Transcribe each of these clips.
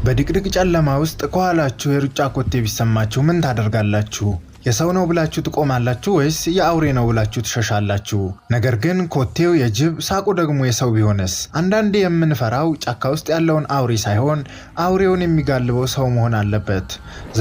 በድቅድቅ ጨለማ ውስጥ ከኋላችሁ የሩጫ ኮቴ ቢሰማችሁ ምን ታደርጋላችሁ? የሰው ነው ብላችሁ ትቆማላችሁ ወይስ የአውሬ ነው ብላችሁ ትሸሻላችሁ? ነገር ግን ኮቴው የጅብ፣ ሳቁ ደግሞ የሰው ቢሆንስ? አንዳንዴ የምንፈራው ጫካ ውስጥ ያለውን አውሬ ሳይሆን አውሬውን የሚጋልበው ሰው መሆን አለበት።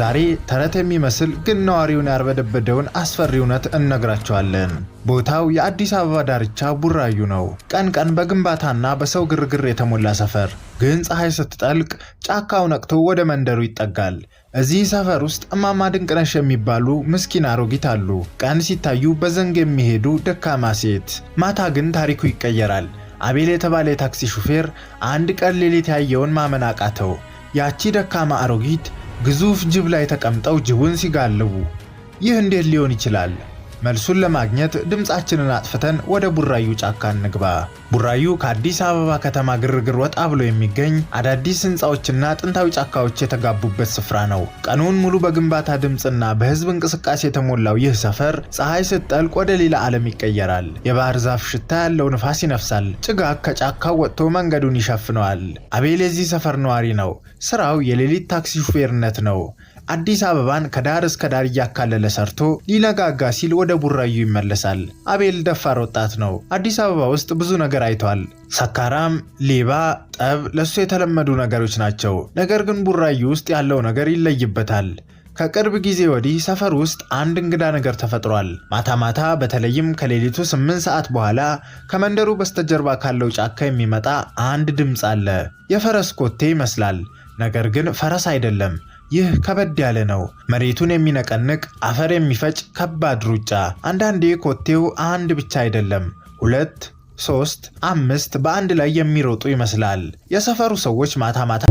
ዛሬ ተረት የሚመስል ግን ነዋሪውን ያርበደበደውን አስፈሪ እውነት እነግራችኋለን። ቦታው የአዲስ አበባ ዳርቻ ቡራዩ ነው። ቀን ቀን በግንባታና በሰው ግርግር የተሞላ ሰፈር፣ ግን ፀሐይ ስትጠልቅ ጫካው ነቅቶ ወደ መንደሩ ይጠጋል። እዚህ ሰፈር ውስጥ እማማ ድንቅነሽ የሚባሉ ምስኪን አሮጊት አሉ። ቀን ሲታዩ በዘንግ የሚሄዱ ደካማ ሴት፣ ማታ ግን ታሪኩ ይቀየራል። አቤል የተባለ የታክሲ ሹፌር አንድ ቀን ሌሊት ያየውን ማመን አቃተው። ያቺ ደካማ አሮጊት ግዙፍ ጅብ ላይ ተቀምጠው ጅቡን ሲጋልቡ፣ ይህ እንዴት ሊሆን ይችላል? መልሱን ለማግኘት ድምፃችንን አጥፍተን ወደ ቡራዩ ጫካ እንግባ። ቡራዩ ከአዲስ አበባ ከተማ ግርግር ወጣ ብሎ የሚገኝ፣ አዳዲስ ሕንፃዎችና ጥንታዊ ጫካዎች የተጋቡበት ስፍራ ነው። ቀኑን ሙሉ በግንባታ ድምፅና በሕዝብ እንቅስቃሴ የተሞላው ይህ ሰፈር ፀሐይ ስትጠልቅ ወደ ሌላ ዓለም ይቀየራል። የባህር ዛፍ ሽታ ያለው ንፋስ ይነፍሳል። ጭጋግ ከጫካው ወጥቶ መንገዱን ይሸፍነዋል። አቤል የዚህ ሰፈር ነዋሪ ነው። ስራው የሌሊት ታክሲ ሹፌርነት ነው። አዲስ አበባን ከዳር እስከ ዳር እያካለለ ሰርቶ ሊነጋጋ ሲል ወደ ቡራዩ ይመለሳል። አቤል ደፋር ወጣት ነው። አዲስ አበባ ውስጥ ብዙ ነገር አይቷል። ሰካራም፣ ሌባ፣ ጠብ ለሱ የተለመዱ ነገሮች ናቸው። ነገር ግን ቡራዩ ውስጥ ያለው ነገር ይለይበታል። ከቅርብ ጊዜ ወዲህ ሰፈር ውስጥ አንድ እንግዳ ነገር ተፈጥሯል። ማታ ማታ በተለይም ከሌሊቱ 8 ሰዓት በኋላ ከመንደሩ በስተጀርባ ካለው ጫካ የሚመጣ አንድ ድምፅ አለ። የፈረስ ኮቴ ይመስላል፣ ነገር ግን ፈረስ አይደለም። ይህ ከበድ ያለ ነው። መሬቱን የሚነቀንቅ፣ አፈር የሚፈጭ ከባድ ሩጫ። አንዳንዴ ኮቴው አንድ ብቻ አይደለም፣ ሁለት፣ ሶስት፣ አምስት በአንድ ላይ የሚሮጡ ይመስላል። የሰፈሩ ሰዎች ማታ ማታ